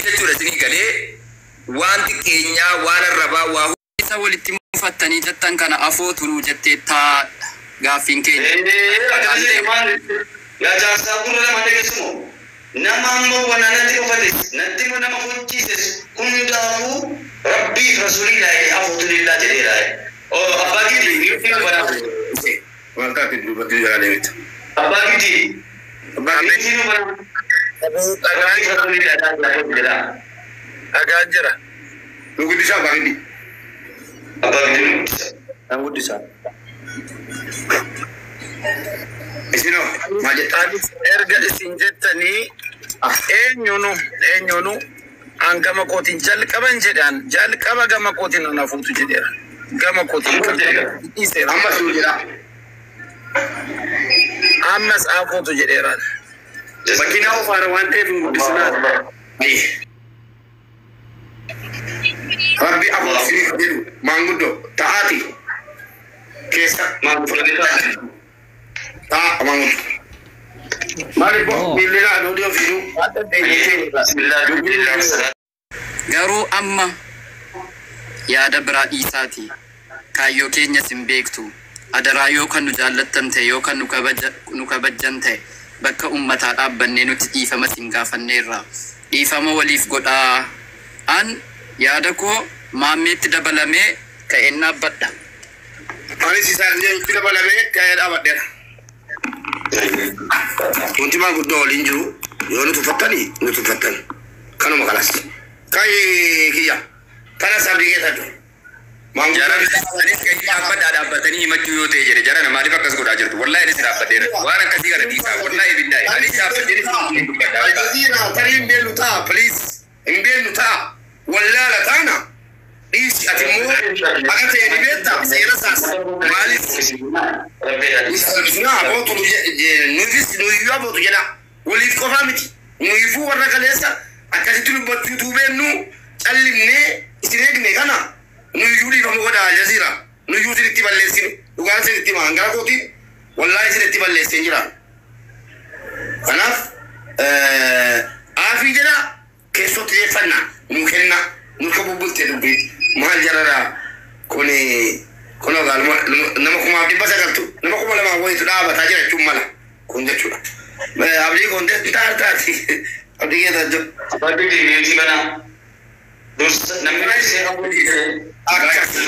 Jechuudha isinii galee waan xiqqeenyaa waan arrabaa waa Isa walitti mufattanii jettan kana afootu nuu jettee taa gaaffiin keenya. Yaa jaarsaa gurra lama dhageessumoo nama ammoo wana natti ufates natti immoo nama fuchiises hundaafuu rabbiif rasuulillaahi afuutu lillaa jedheera. Abbaa gidii mute banaa. Maal taate dubbatti jala deemita. Abbaa gidii mute nu banaa. Rabbiif rasuulillaahi afuutu jedha. Dhagaan jira. Nu guddisaa abbaa gidii. Abbaa gidii nu guddisa. Nan guddisa. Isinoo maal jettaa? Anis erga isin jettanii eenyunu an gama kootiin jalqaban jedhaan jalqaba gama kootiin an hafuutu jedheera. Gama kootiin dhiiseera. Amma suu jedha. Ammas hafuutu jedheeraan. Makiinaa ofaara waan ta'eef hin guddisinaa. Rabbi afur isiniif jedhu maanguddoo ta'aati keessa Maal fudhatee ta'a maanguddoo. Maaliif boo miilli naa aduudii ofiinuu. Bismillah. Garuu amma yaada biraa dhiisaati. Kaayyoo keenyas hin beektu. Adaraa yoo kan nu jaallattan ta'e yoo kan nu kabajjan ta'e bakka ummataa dhaabbannee nuti dhiifama sin gaafanneerra. Dhiifama waliif godhaa. An yaada koo maammeetti dabalamee ka'een dhaabbadha. Anis isaan itti dabalamee ka'ee dhaabadheera. Wanti maanguddoo waliin jiru yoo nu tuffattani nu tuffattan kanuma kanas. Kai kiyya kana sabrii keessa jiru. Jara anis gahii dhaabbadhaa dhaabbatanii himachuu yoo ta'e jedhe jara maaliif akkas godhaa jirtu? Wallaahi anis dhaabbateera. Waan akkasii kana dhiisaa. Wallaahi billaahi anis dhaabbadheen isin dubbadhaa. Aljazeera tarii hin beellu ta'a please hin beellu ta'a wallaala taana dhiisi ati immoo akka ta'e ni beekta seera isaas maaliif naa abootu nuufis nuyiyyuu abootu jedha waliif qofaa miti nuyiifuu warra kaleessa akkasitti dubbachuutu beennu callimnee isin eegne kana nuyiyyuu dhiifama godha Aljazeera nuyiyyuu isinitti balleessine dhugaan isinitti hima hangara kootiin wallaahi isinitti balleesseen jira. Kanaaf aafii jedha keessootti xiyyeeffannaa nu kenna nu ka bubbulte dubbii maal jarara kuni kunoo gaaluma nama 1900tu nama 2000 wayitu dhaabataa jira jechuun mala kun jechuudha. Abdii kun taataati abdii keessa jiru. Abbaa gidii mute banaa. Dursa namni seera Akkas.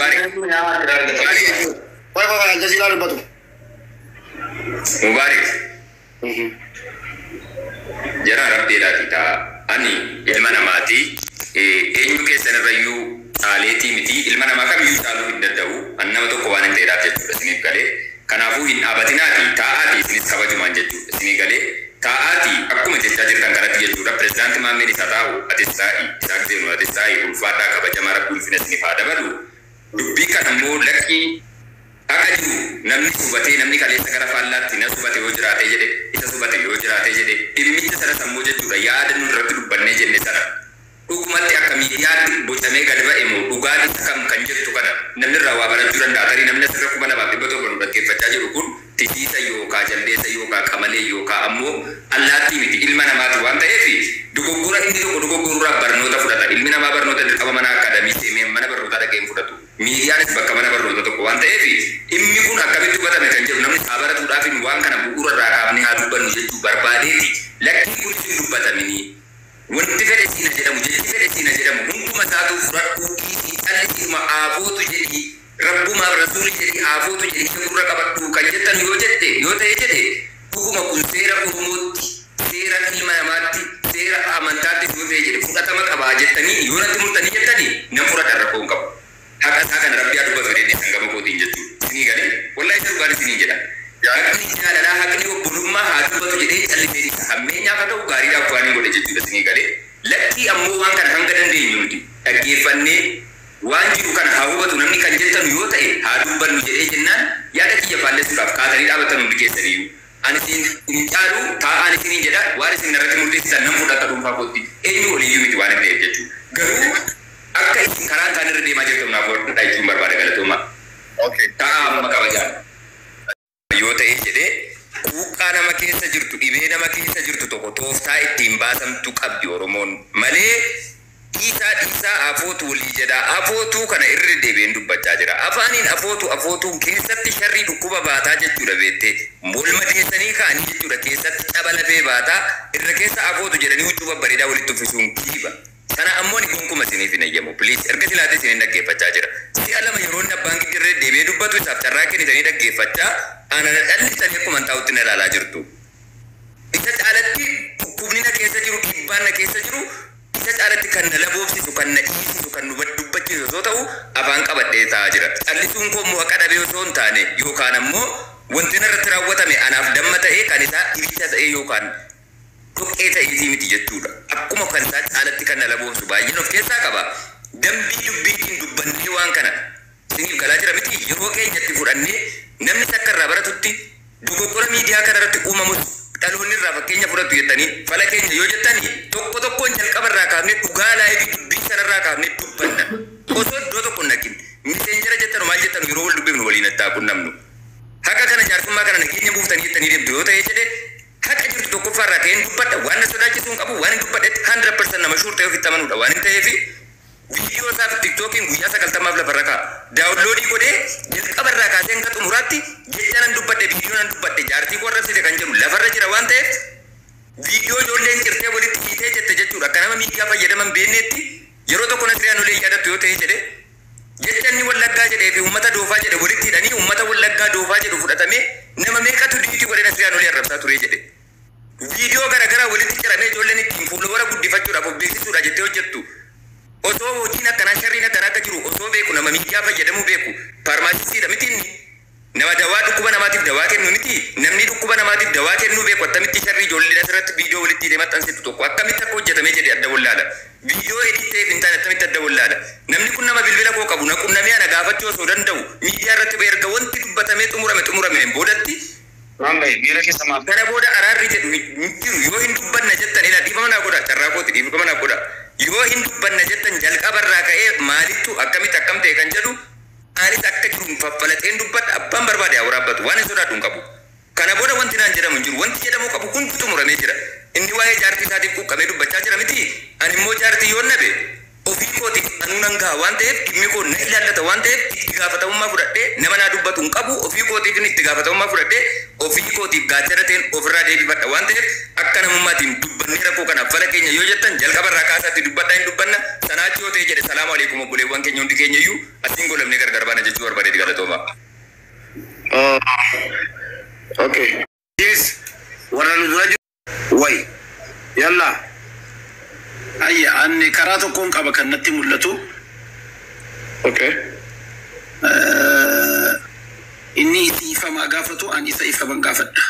Wai wai Aljazeera dubbatu. Mubaarik. Jara rabbiidhaati ta'a. Ani ilma namaati. Eenyu keessan irrayyuu caaleetii miti. Ilma namaa kamiyyuu caaluu hin danda'u. Ani nama tokko waan hin ta'eedhaaf jechuudha isiniif galee. Kanaafuu hin dhaabatinaati taa'aati isinis kabajumaan jechuudha isinii galee. Taa'aati akkuma jechaa jirtan kanatti jechuudha. Pirezidaanti Maammeen isa taa'u atis taa'i Isaaq Zeenu atis taa'i ulfaadhaa kabajamaa rabbi ulfina isiniif haa dabalu. Dubbii kana immoo lakkii akka jiru namni hubatee namni kaleessa gara faallaatti na subate yoo jiraate jedhe isa subate yoo jiraate jedhe dhimmicha sana sammuu jechuudha yaada nu irratti dubbannee jenne sana dhugumatti akka miidiyaatti bocamee gad ba'e moo dhugaan isa kam kan jettu kana namni irraa waa barachuu danda'a. Tarii namni asirra 2700 nu dhaggeeffachaa jiru kun tisiisa yookaa jaldeessa yookaa qamalee yookaa ammoo allaattii miti ilma namaati waan ta'eef dogoggora inni tokko dogoggorurraa barnoota fudhata. Ilmi namaa barnoota dirqama mana akkaadamii seenee mana barnootaa dhaqee hin fudhatu. Miidiyaanis bakka mana barnoota tokko waan ta'eef dhimmi kun akkamitti hubatame kan jedhu namni haa baratuudhaaf waan kana bu'uura irraa kaafnee haa dubbannu jechuu barbaadeeti. Lakkii kun hin dubbataminii. Wanti fedhe siina jedhamu jechi fedhe siina jedhamu hunduma isaatu fudhadhuu dhiisii callisiidhuma aafootu jedhii rabbumaaf rasuuli jedhii aafootu jedhii isa gurra qabadhu kan jettan yoo jette yoo ta'e jedhe dhuguma kun seera Oromootti seera ilma namaatti seera amantaatti yoo ta'e jedhe fudhatama qabaa jettanii yoo natti murtanii jettanii nan fudhadha rakkoo hin qabu. Haqa isaa kana rabbi haa dubbatu jedhee san gama kootiin jechuudha. Isinii galee wallaahi isa dhugaan isinii jedha. Haqni jaalalaa haqni obbolummaa haa dubbatu jedhee callisee dhiisa. Hammeenyaaf haa ta'u gaariidhaaf waan hin godhe jechuudha isinii galee. Lakkii ammoo waan kana hanga dandeenyu nuti dhaggeeffannee waan jiru kana haa hubatu namni kan jettan yoo ta'e haa dubbannu jedhee jennaan yaada kiyya faallessuudhaaf kaatanii dhaabatan hundi keessaniyyuu. Ani isin hin caalu taa'aan isiniin jedha waan isin irratti murteessitan nan fudhadha dhuunfaa kootti eenyu waliyyuu miti waan hin ta'eef jechuudha. Garuu akka isin karaa hin taane irra deemaa jirtan naaf hordofaa jechuun barbaada galatoomaa. Taa'aa amma kabajaa. Yoo ta'e jedhee quuqqaa nama keessa jirtu dhibee nama keessa jirtu tokko tooftaa ittiin baasamtu qabdi Oromoon malee Dhiisaa, dhiisaa, afootu walii jedha. Afootuu kana irra deebi'een dubbachaa jira. Afaaniin afootu afootuun keessatti sharrii dhukkuba baataa jechuudha beektee. Morma teessanii ka'anii jechuudha, keessatti caba lafee baataa irra keessa afootu jedhanii huccuu babbareedaa walitti uffisuun kiiba. Sana ammoo ni gonkuma isiniif hin eeyyamu. Please, erga silaatee isiniin dhaggeeffachaa jira. Si'a lama yeroo inni abbaan gidirree deebi'ee dubbatu isaaf carraa kennitanii dhaggeeffachaa ana dhallisanii akkuma taa'utti na ilaalaa jirtu. Isa caalatti dhukkubni na keessa jiru, dhiibbaan na keessa jiru, isa caalatti kan na laboobsisu, kan na dhiisisu, kan nu dubbachiisu osoo ta'u afaan qabadhee taa'aa jira. Callisuun koo immoo haqa dhabee osoo hin taane yookaan ammoo wanti narratti raawwatame anaaf damma ta'ee kan isaa ibicha ta'ee yookaan dhoqqee ta'eetii miti jechuudha. Akkuma kan isaa caalatti kan na laboobsu baay'een of keessaa qaba. Dambii dubbiitiin dubbannee waan kana isiniif galaa jira miti, yeroo keenyatti fudhannee namni takka irraa baratutti, dogoggora miidiyaa kana irratti uumamus dhaloonni irraa fakkeenya fudhatu jettanii fala keenya yoo jettanii, tokko tokkoon jalqaba irraa kaafnee dhugaa live dubbii sanarraa kaafnee dubbanna. Osoo iddoo tokko hin naqin, Messenger jettanu maal jettanu, yeroo wal dubbifnu waliin attaa qunnamnu. Haqa kana, jaarsummaa kana nageenya buuftanii jettanii deemtu yoo ta'e jedhe, haqa jirtu tokkoffaa irraa ka'een dubbadha. Waan na sodaachisuu hin qabu, waan hin dubbadhetti 100% nama sure ta'e ofitti amanuudha waan hin ta'eefi, viidiyoo isaa fi TikTokiin guyyaa 90f lafarra kaa'a. Download godhee jalqaba irraa kaasee hanga xumuraatti jecha nan dubbadhe, viidiyoo nan dubbadhe, jaartii koo arrabsite kan jedhu lafarra jira waan ta'eef, viidiyoo ijoolleen cirtee walitti hiitee jette jechuudha. Akka nama miidiyaa fayyadaman beekneetti yeroo tokko Nasiriyaan olee yaadattu yoo ta'e jedhe, jecha inni Wallaggaa jedhee fi uummata doofaa jedhe walitti hidhanii uummata Wallaggaa doofaa jedhu fudhatamee nama meeqatu diitii godhee Nasiriyaan olee arrabsaa ture jedhe. Viidiyoo garaagaraa walitti ciramee ijoolleen ittiin fuulawara guddifachuudhaaf of beeksisuudha jettee hojjettu. Osoo hojiin akkanaa, sharriin akkanaa akka jiru osoo beeku, nama miidiyaa fayyadamuu beeku, pharmacistiidha miti inni. Nama dawaa dhukkuba namaatiif dawaa kennu miti. Namni dhukkuba namaatiif dawaa kennuu beeku attamitti sharrii ijoolleen asirratti viidiyoo walitti hidhee maxxansitu tokko akkamitti akka hojjetamee jedhe adda wallaala? Viidiyoo edit ta'eef hin taane attamitti adda wallaala? Namni kun nama bilbila koo qabu na qunnamee ana gaafachuu osoo danda'u miidiyaa irratti erga wanti dubbatamee xumurame xumurameen boodatti Maamme, miira keessa maal? Kana booda araarri jedhu hin jiru. Yoo hin dubbanna jettan, ila dhiifama naa godha, carraa kooti, dhiifama naa godha. Yoo hin dubbanna jettan, jalqabarraa ka'ee maalittu akkamitti akkam ta'e kan jedhu anis akka jiru faffalaxeen dubbadha. Abbaan barbaade haa waraabbatu, waan hin sodaadhu hin qabu. Kana booda wanti naan jedhamu hin jiru. Wanti jedhamuu qabu hundi xumuramee jira. Inni waa'ee jaartii isaatiif quuqqamee dubbachaa jira miti. Ani immoo jaartii yoon nabe ofii kootiif anuu nan gaha waan ta'eef, dhimmi koo na ilaallata waan ta'eef, itti gaafatamummaa fudhadhee nama naa dubbatu hin qabu. Ofii kootiif itti gaafatamummaa fudhadhee ofii kootiif gaachana ta'een ofirraa deebifadha waan ta'eef, akka namummaatiin dubbannee rakkoo kanaaf fala keenya yoo jettan, jalqabarraa kaasaatti dubbadhaa, hin dubbanna. Sanaa achi yoo ta'e jedhe, salaamu alaikum, obboleewwan keenya, hundi keenya iyyuu asiin golamnee gargar baana jechuu barbaadeeti. Galatooma. Okay. Yes. Warra nu dura jiru. Way. Yalla. Ayya, ani karaa tokkoon qaba kan natti mul'atu. Inni isi ifamaa gaafatu, ani isa ifaman gaafadha.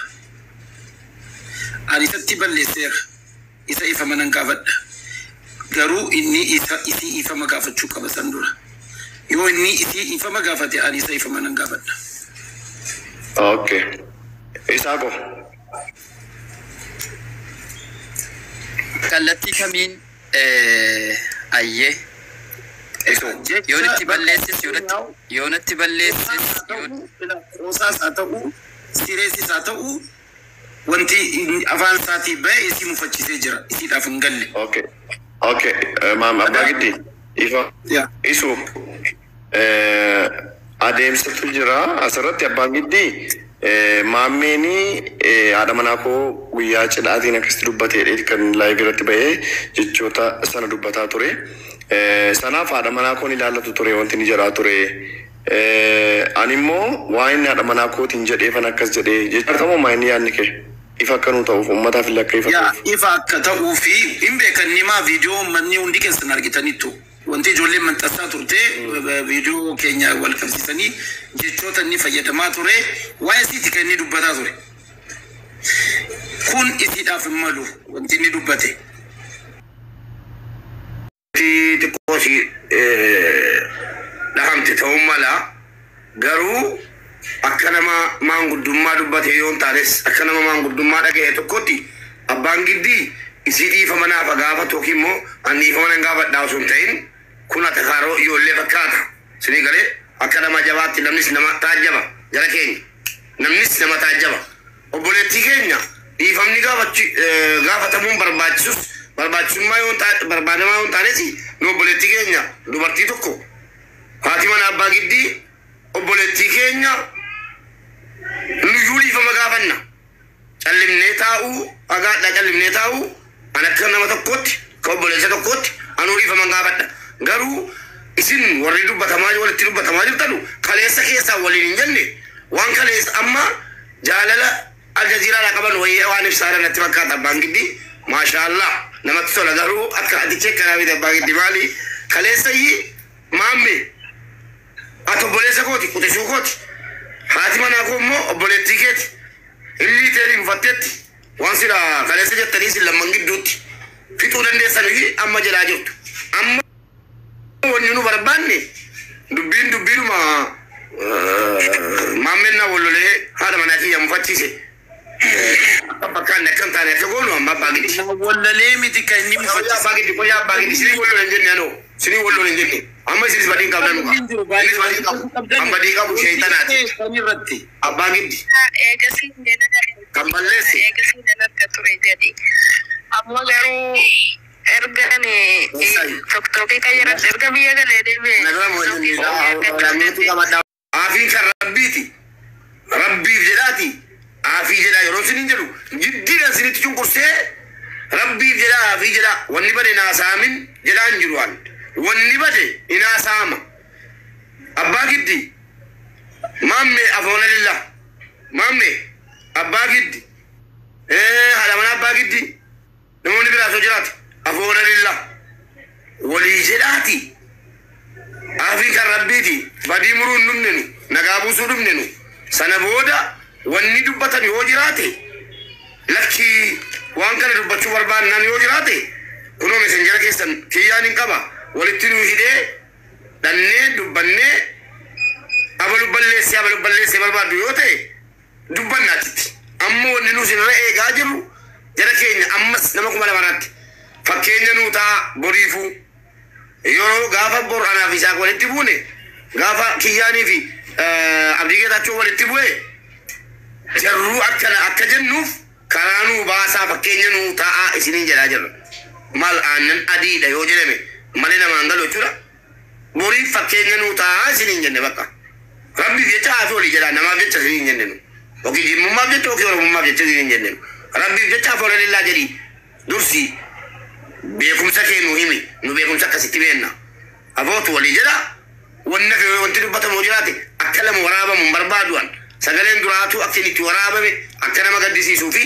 Ani isatti balleesseera. Isa ifama nan gaafadha. Garuu inni isa isii ifama gaafachuu qaba san dura. Yoo inni isii ifama gaafate, ani isa ifama nan gaafadha. Okay. Isaako. Kallattii kamiin ayyee Isu. yoonatti balleessis yoonatti balleessis Qoosaas haa ta'u, sireesis haa ta'u, wanti inni afaan isaatii bahe isii mufachiisee jira. Isiidhaaf hin galle. Okay. Okay. Maam abbaa giddi. Ifa. Yaa. Isu. Adeemsatu jira asirratti. Abbaan giddi maammeeni haadha manaa koo guyyaa cidhaatiin akkasitti dubbateedha kan live irratti bahee jechoota sana dubbataa ture. Sanaaf haadha manaa koon ilaallatu ture wanti inni jedhaa ture. Ani immoo waan inni haadha manaa kootiin jedheefan akkas jedhee jechuudha. Maa inni yaadni kee ifa akka nuu ta'uuf, uummataaf illee akka ifa Yaa, ta'uuf. ifa akka ta'uu fi hin beekan nimaa viidiyoo manni hundi keessan argitaniittu. Wanti ijoolleen maxxansaa turte, viidiyoo keenya wal qabsiisanii jechoota inni fayyadamaa ture waa'ee isiiti kan inni dubbataa ture. Kun isiidhaaf hin malu wanti inni dubbate. Xiqqoo si dhahamte ta'uu mala, garuu akka nama maanguddummaa dubbate yoo hin taanes, akka nama maanguddummaa dhagahe tokkotti, abbaan giddii isii dhiifama naaf gaafatu yookiin immoo ani dhiifama nan gaafadhaa osoo hin ta'in, kun atakaaroo ijoollee fakkaata. Sinii galee, akka nama jabaatti namnis nama taajjaba, jara keenya, namnis nama taajjaba. Obboleettii keenya dhiifamni gaafatamuun barbaachisus Barbaachisummaa yoo barbaadamaa yoo taanes nu obboleettii keenya dubartii tokko haati mana abbaa giddii obboleettii keenya nuyyuu dhiifama gaafanna. Callimnee taa'uu dhagaadhaa callimnee taa'uu an akka nama tokkootti ka obboleessa tokkootti anuu dhiifama gaafadha. Garuu isin warri dubbatamaa walitti dubbatamaa jirtanu kaleessa keessaa waliin hin jenne waan kaleessa amma jaalala aljaziiraadhaa qaban wayii waan ibsaadha natti fakkaata abbaan giddii maashaallah namatti tola garuu akka ati cheekkanaa miti abbaa giddii maali kaleessa iyyii maamme ati obboleessa kooti quxisuu kooti haati manaa koo immoo obboleettii keeti illi teerii mufatteetti waan sila kaleessa jettanii isin lamman gidduutti fixuu dandeessanii fi amma jedhaa jirtu amma wanni nu barbaanne dubbiin dubbiinuma maammeen na wallolee haadha manaa kiyya mufachiise bakka inni akka hin taane akka goonu amma abbaa giddi. Wallalee miti kan inni Qoyyaa abbaa giddi qoyyaa abbaa giddi sinii wallolee hin jenne anoo sinii wallolee hin jenne amma isinis badii hin qabdan dhugaa isinis badii hin qabu an badii qabu sheeyxanaati irratti. abbaa giddi kan balleesse. Eegasii nan arga ture jedhi. Amma garuu erga ani tokkokkii kan jedhan erga biyya galee deebi'e. Aafiin kan rabbiiti. Rabbiif jedhaati. Aafii jedhaa yeroo isin hin jedhu jiddiidhaan isinitti cunqursee rabbiif jedhaa aafii jedhaa wanni bade naasaamin jedhaa hin jiru waan. Wanni bade inaasaama. Abbaa giddi maamme afoona lilla maamme abbaa giddi haadha manaa abbaa giddi namoonni biraa osoo jiraate afoona lilla walii jedhaati. Aafii kan rabbiiti badii muruu hin dhumnenu nagaa buusuu dhumnenu sana booda wanni dubbatan yoo jiraate lakkii waan kana dubbachuu barbaannaan yoo jiraate kunoo mesenjera keessan kiyyaan hin qaba walitti nu hidhee dhannee dubbannee abalu balleessee barbaaddu yoo ta'e dubbanna achitti ammoo wanni nu isinirra eegaa jirru jara keenya ammas nama 2000tti fakkeenya nuu ta'a boriifuu yeroo gaafa bor anaaf isaaq walitti buune gaafa kiyyaanii fi abdii geetaachoo walitti bu'e jarruu akkana akka jennuuf karaa nuu baasaa fakkeenya nuu taa'aa isiniin jedhaa jirra. Maal aannan adiidha yoo jedhame malee namaan galu jechuudha. Boriif fakkeenya nuu taa'aa isiniin jenne bakka. Rabbiif jecha hafi olii jedhaa namaaf jecha isiniin jenne nu. Yookiin jimmummaaf jecha yookiin oromummaaf jecha isiniin jenne nu. Rabbiif jecha hafi olii jedhii dursi beekumsa kee nu himi nu beekumsa akkasitti beenna. Abootu walii jedha wanni fi wanti dubbatamu jiraate akka lama waraabamu hin barbaadu'an. Sagaleen duraatu akka inni itti waraabame akka nama gaddisiisuu fi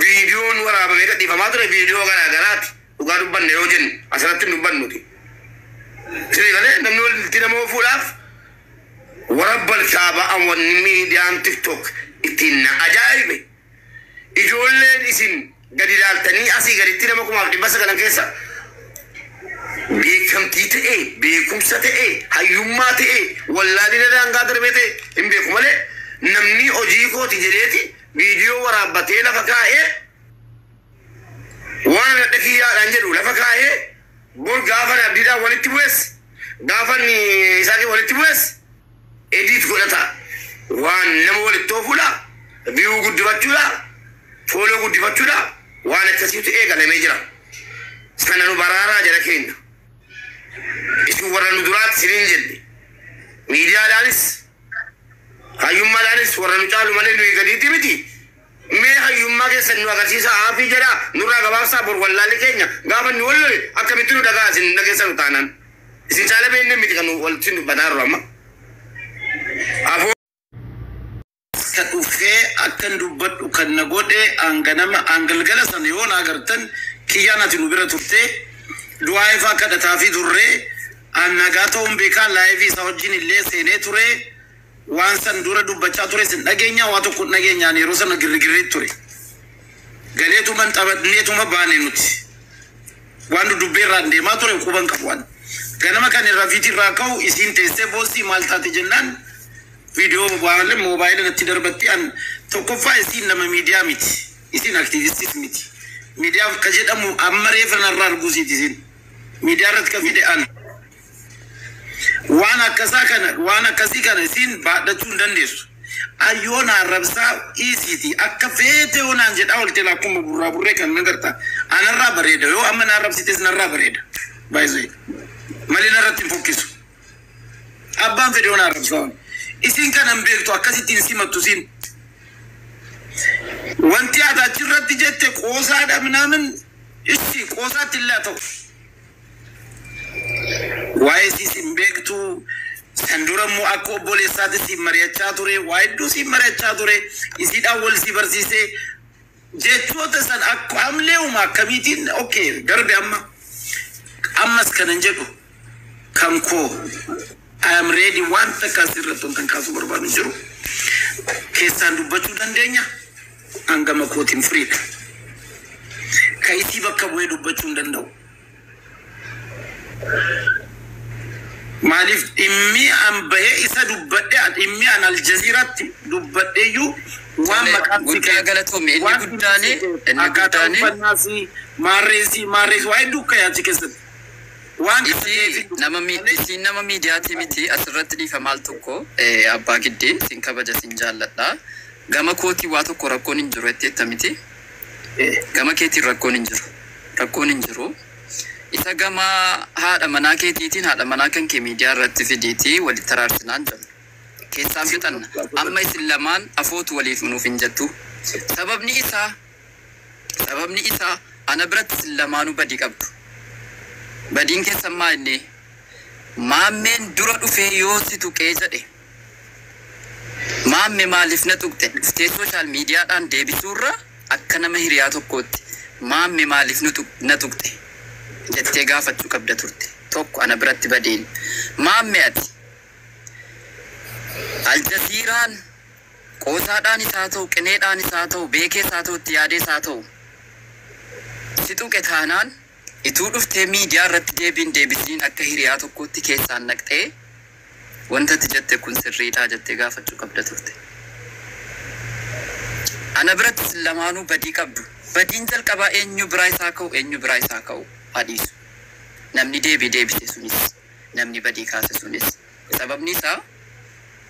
viidiyoon waraabamee gadhiifamaa ture viidiyoo garaa garaati dhugaa dubbanne yoo jennu asirratti hin dubbannuti. Isinii galee namni walitti nama oofuudhaaf warabbal kaaba'an wanni miidiyaan tiktok ittiin na ajaa'ibe ijoolleen isin gadi ilaaltanii asii gaditti nama 1900 keessa beekamtii ta'e beekumsa ta'e hayyummaa ta'e wallaalina daangaa darbee ta'e hin beeku malee namni hojii kooti jedheeti viidiyoo waraabbatee lafa kaa'ee waan adda kiyyaadhaan jedhu lafa kaa'ee bor gaafa abdiidhaan walitti bu'es gaafa isaanii walitti bu'es ediit godhata waan nama walitti oofuudha viyuu guddifachuudha fooloo guddifachuudha waan akkasiitu eegalamee jira. Sana nu baraaraa jara keenya. Isin warra nu duraatti isiniin jenne miidiyaadhaanis hayyummaadhaanis warra nu caalu malee nuyi gadiitti miti. Mee hayyummaa keessan nu agarsiisa haafii jedhaa nurraa gabaabsaa bor wallaalli keenya gaafa nu wallole akkamitti nu dhagaa isin dhageessa nu taanaan. Isin caala beekne miti kan walitti dubbataa jirru amma. Afoo Akka dhufee akkan dubbadhu kan na godhe hanganama hangalgala sana yoo na agartan kiyyaan ati nu bira turte du'aa ifaa kadhataa fi turre an nagaa ta'uun beekaa laayivii isaa wajjin illee seenee ture waan san dura dubbachaa ture sin dhageenya waa tokko dhageenyaan yeroo sana girrigirrii ture. Galeetuma taphanneetuma baane nuti waan dudubbeerraan deemaa ture quban qabu waan. Ganama kan irraa fiitirraa ka'u isiin teessee boosii maal taate jennaan viidiyoo moobaayila moobaayila natti darbatti an tokkoffaa isiin nama miidiyaa miti isiin aktiivistis miti miidiyaa ka jedhamu amma reefa narraa arguusiiti isiin miidiyaa irratti ka fide an waan akkasaa kana waan akkasii kana isiin baadhachuu hin dandeessu ayyoon arrabsaa isiiti akka feete yoonaan jedhaa olte akkuma burraa burree kan nagarta Anarraa bareeda yoo amma na arrabsites narraa bareeda. Baay'ee malee narratti hin fokkisu. Abbaan fedhe yoo na arrabsaa. Isin kanan beektu akkasittiin simattu isin. Wanti ati achirratti jette qoosaadha minaamin ishi qoosaatti illee haa ta'u. Waa'ee isiis hin beektu san dura immoo akka obboleessaatti siin mari'achaa ture waa hedduu siin mari'achaa ture isiidhaan wal si barsiisee jechoota san akka amleeuma akkamiitiin okay darbe amma ammas kanan jedhu kan koo I am ready waan takka asirratti wantan kaasuu barbaadu hin jiru keessaan dubbachuu dandeenya hangama kootiin firiidha. Ka isii bakka bu'ee dubbachuu hin danda'u. Maaliif dhimmi an bahee isa dubbadhe dhimmi an Aljazeeraatti dubbadheeyyuu waan Tole, maqaan si guddaa ka'e galatoomi. Inni waan guddaani, inni akkaataa guddaani uffannaasi maarreesii maarreesii waa hedduu ka'e achi keessatti. Waan kana isii ta'eef nama isii nama miidiyaatii miti asirratti dhiifa maal tokko abbaa giddee sin kabaja sin jaalladha. Gama kootii waa tokko rakkoon hin jiru jetteetta miti. Gama keetiin rakkoon hin jiru. Rakkoon hin jiru. Isa gama haadha manaa keetiitiin haadha manaa kan kee miidiyaa irratti fidiitii walitti araarsinaan jenna. Keessaan fixanna. Amma isin lamaan afootu waliif nuuf hin jettu. Sababni isaa ana biratti isin lamaanuu badii qabdu. Badiin keessan maa inni maammeen dura dhufee yoo si tuqee jedhe maamme maaliif na tuqxe dhuftee sooshaal miidiyaadhaan deebisuurra akka nama hiriyaa tokkootti maamme maaliif na tuqxe jettee gaafachuu qabda turte tokko ana biratti badiin maamme ati Aljaziiraan qoosaadhaan isaa ta'u qineedhaan isaa ta'u beekee isaa ta'u itti yaadee isaa ta'u si tuqe taanaan ituu dhuftee miidiyaa irratti deebiin deebisiin akka hiriyaa tokkootti keessaan naqxee wanta ati jette kun sirriidhaa jettee gaafachuu qabda turte. Ana biratti isin lamaanuu badii qabdu. Badiin jalqabaa eenyu biraa isaa ka'u eenyu biraa isaa ka'u adiisu. Namni deebii deebise sunis namni badii kaase sunis sababni isaa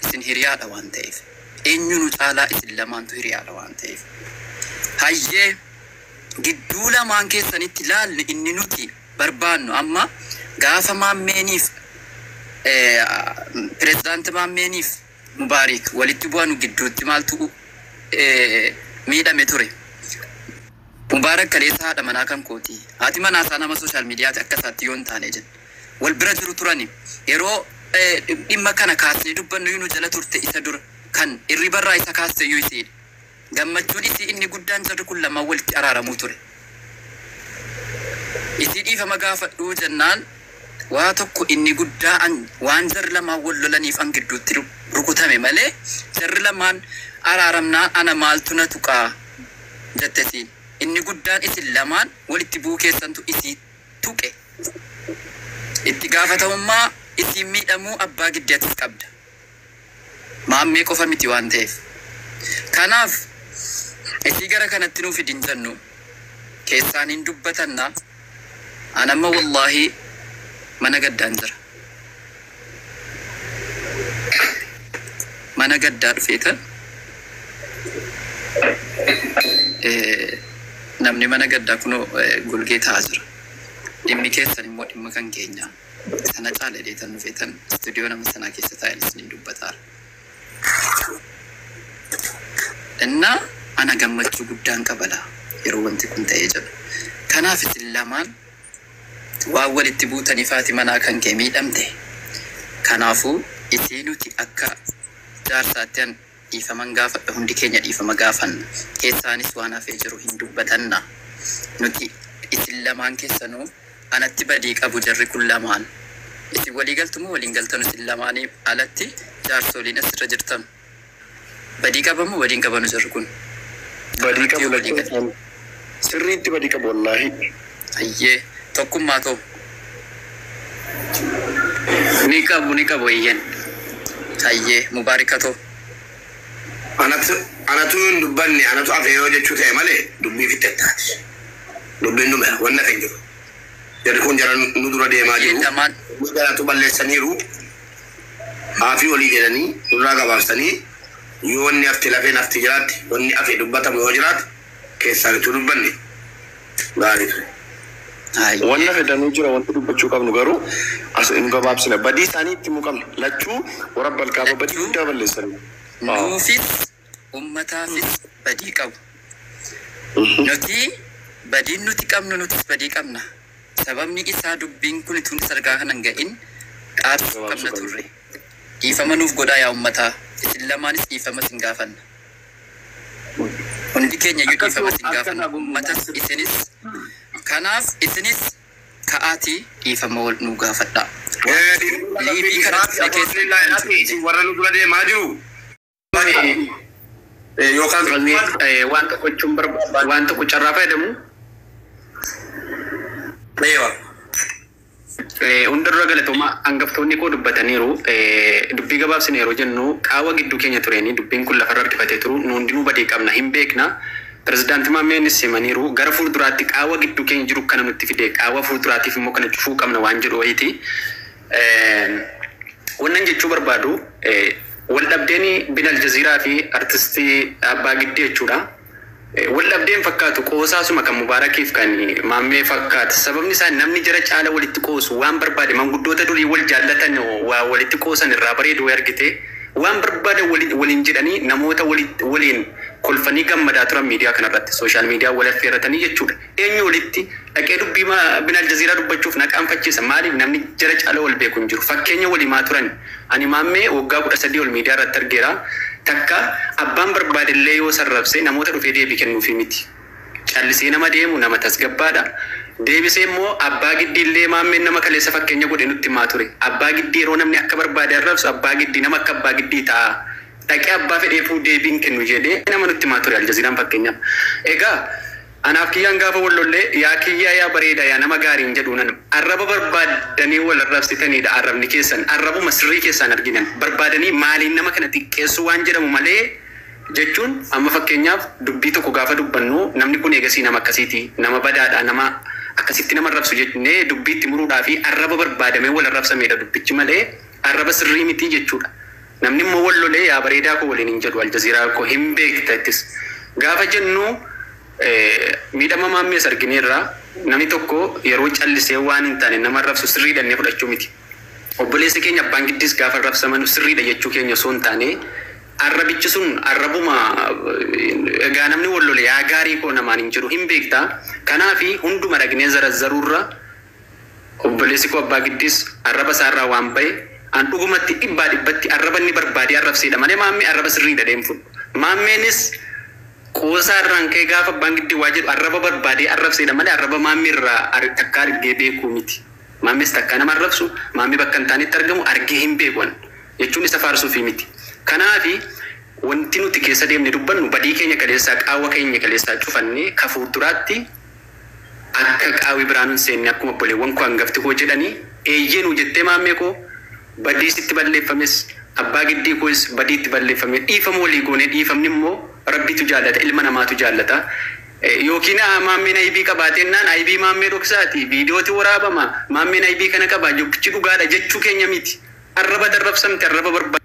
isin hiriyaadha waan ta'eef. Eenyu nu caalaa isin lamaantu hiriyaadha waan ta'eef. Hayyee gidduu lamaan keessanitti laalli inni nuti barbaannu amma gaafa maammeeniif pirezidaanti maammeeniif Mubaarik walitti bu'anu gidduutti maaltu miidhame ture. Mubaarak kaleessa haadha manaa kan kooti. Haati manaa isaa nama sooshaal miidiyaati akka isaatti yoo hin taane jenna. Wal bira jiru turani. Yeroo dhimma kana kaasnee dubbannu nu jala turte isa dura kan irribarraa isa kaaste iyyuu isiidha. Gammachuun isii inni guddaan jarri kun lamaan walitti araaramuu ture. Isii dhiifama gaafadhuu jennaan waa tokko inni guddaa waan jarri lamaan wal lolaniif an gidduutti rukutame malee jarri lamaan araaramnaan ana maaltu na tuqaa jette siin. Inni guddaan isin lamaan walitti bu'uu keessantu isii tuqe. Itti gaafatamummaa isiin miidhamuu abbaa giddeetis qabda. Maammee qofa miti waan ta'eef. Kanaaf isii gara kanatti nuuf fidin jennu keessaan hin dubbatanna. An amma wallaahi mana gaddaan jira. Mana gaddaa dhufeetan namni mana gaddaa kunoo golgee taa'aa jira. Dhimmi keessan immoo dhimma kan keenya. Sana caala dheetan dhufeetan istuudiyoo nama sanaa keessa taa'an isiniin dubbataara. Innaa ana gammachuu guddaan qabala yeroo wanti kun ta'ee jedhu. Kanaaf isin lamaan waan walitti buutaniif haati manaa kan kee miidhamte. Kanaafuu isii nuti akka jaarsaatti an dhiifaman gaafadha hundi keenya dhiifama gaafanna. Keessaanis waan hafee jiru hin dubbatanna. Nuti isin lamaan keessanuu anatti badii qabu jarri kun lamaan. Isin walii galtu moo waliin galtanu isin lamaanii alatti jaarsoliin asirra jirtan. Badii qabamu waliin qabanu jarri kun. Badii qabu Walii lachuun galu. isaanii. Sirriitti badii qabu wallaahi. Hayyee tokkummaa ta'u. Ni qabu eeyyan. Hayyee mubaarika ta'u. Anatu hin dubbanne anatu afeeroo jechuu ta'e malee dubbii fixxettaati. Dubbiin dhume wanna kan jiru. Jarri kun jara nu dura deemaa Hayyee jiru. lamaan Jaratu balleessaniiru. Haafii olii jedhanii nurraa gabaabsanii yoo wanni hafte lafeen hafte jiraatti wanni hafe dubbatamu yoo jiraate keessaan itti dubbanne. Gaarii ture. Wanna fedhanuu jira wanti dubbachuu qabnu garuu as hin gabaabsina. Badii isaanii itti himuu qabna. Lachuu warra balkaaba badii guddaa balleessanii. Nuufis ummataafis badii qabu. Nuti badiin nuti qabnu nutis badii qabna. Sababni isaa dubbiin kun tun sargaa kana hin ga'in dhaabsuu qabna turre. Dhiifama nuuf godhaa yaa ummataa. Isin lamaanis dhiifama isin gaafanna. Hundi keenya iyyuu dhiifama isin gaafanna. Ummatas isinis. Kanaaf isinis ka'aatii dhiifama wal nuu gaafadhaa. Liivii kana cufne keessa Warra nu dura deemaa jiru. Yookaan Waan tokko jechuun barbaadu waan tokko carraa fayyadamu. Eewa. Hunda dura galatooma hangaftoonni koo dubbataniiru. Dubbii gabaabsine yeroo jennu qaawwa gidduu keenya tureeni dubbiin kun lafarra harkifatee turu nu hundinuu badii qabna hin beekna. Pirezidaanti Maammeenis himaniiru gara fuulduraatti qaawwa gidduu keenya jiru kana nutti fide qaawwa fuulduraatiif immoo kana cufuu qabna waan jedhu wayiiti. Wannan jechuu barbaadu wal dhabdeen bin Aljaziiraa fi artistii Abbaa Giddee jechuudha. Wal dhabdeen fakkaatu qoosaasuma kan Mubaarakiif kan Maammee fakkaata. Sababni isaa namni jara caala walitti qoosu waan barbaade manguddoota durii wal jaallatan waa walitti qoosan irraa bareedu argite waan barbaade waliin jedhanii namoota waliin kolfanii gammadaa turan miidiyaa kanarratti sooshaal miidiyaa wal affeerratanii jechuudha. Eenyu walitti dhaqee dubbii bin Aljaziiraa dubbachuuf na qaanfachiisa. Maaliif namni jara caala wal beeku hin jiru. Fakkeenya waliimaa turan. Ani Maammee waggaa 13 ol miidiyaa irratti argeera. Takka abbaan barbaadellee yoo sarrabse namoota dhufee deebii kennuufi miti. Callisee nama deemu nama tasgabbaadha. Deebisee immoo abbaa giddiillee Maammeen nama kaleessa fakkeenya godhe nutti himaa ture. Abbaa giddii yeroo namni akka barbaade arrabsu abbaa giddii nama akka abbaa giddii ta'a. Dhaqee abbaa fedheefuu deebiin kennu jedhee nama nutti himaa ture Aljaziiraan fakkeenyaaf. Egaa anaaf kiyyaan gaafa wal lollee yaa kiyyaa yaa bareeda yaa nama gaariin jedhu nan arraba barbaadanii wal arrabsitanidha arrabni keessan arrabuma sirrii keessan arginan barbaadanii maaliin nama kana xiqqeessuu waan jedhamu malee jechuun amma fakkeenyaaf dubbii tokko gaafa dubbannu namni kun eegasii nama akkasiiti nama badaadha nama akkasitti nama arrabsu jennee dubbiitti muruudhaa fi arraba barbaadamee wal arrabsameedha dubbichi malee arraba sirrii miti jechuudha. Namni immoo wal lolee yaa bareedaa koo waliin hin jedhu Aljaziiraa koo hin beekta ittis. Gaafa jennu miidhama Maammees argineerra namni tokko yeroo callisee waan hin taane nama arrabsu sirriidha inni fudhachuu miti. Obboleessi keenya abbaan giddiis gaafa arrabsaman sirriidha jechuu keenya osoo hin taane arrabichi sun arrabuma egaa namni wal lole yaa gaarii koo namaan hin jedhu hin beekta. Kanaafi hunduma dhagnee zarazzaruurra obboleessi koo abbaa giddiis arraba isaarraa waan bahe an dhugumatti dhibbaa dhibbatti arraba inni barbaadee arrabseedha malee Maammee arraba sirriidha deemfudhu. Maammeenis qoosaa irraan ka'ee gaafa abbaan giddii waa jedhu arraba barbaadee arrabseedha malee arraba Maammee irraa takkaa argee beekuu miti. Maammees takkaa nama arrabsu Maammee bakka hin taanetti argamu argee hin beeku jechuun isa faarsuufi miti. Kanaafi wanti nuti keessa deemne dubbannu badii keenya kaleessaa qaawwa keenya kaleessaa cufannee ka fuulduraatti akka qaawwi biraan hin seenne akkuma obboleewwan koo hangafti koo jedhanii eeyyee nuu jettee Maammee koo badii sitti balleeffames abbaa giddii koos badiitti balleeffame dhiifama walii goonee dhiifamni immoo rabbitu jaallata ilma namaatu jaallata. Yookiin Maammeen aybii qabaatennaan aybii Maammee dhoksaati viidiyooti waraabama Maammeen aybii kana qaba jokkichi dhugaadha jechuu keenya miti. Arraba darrabsamte arraba barbaade.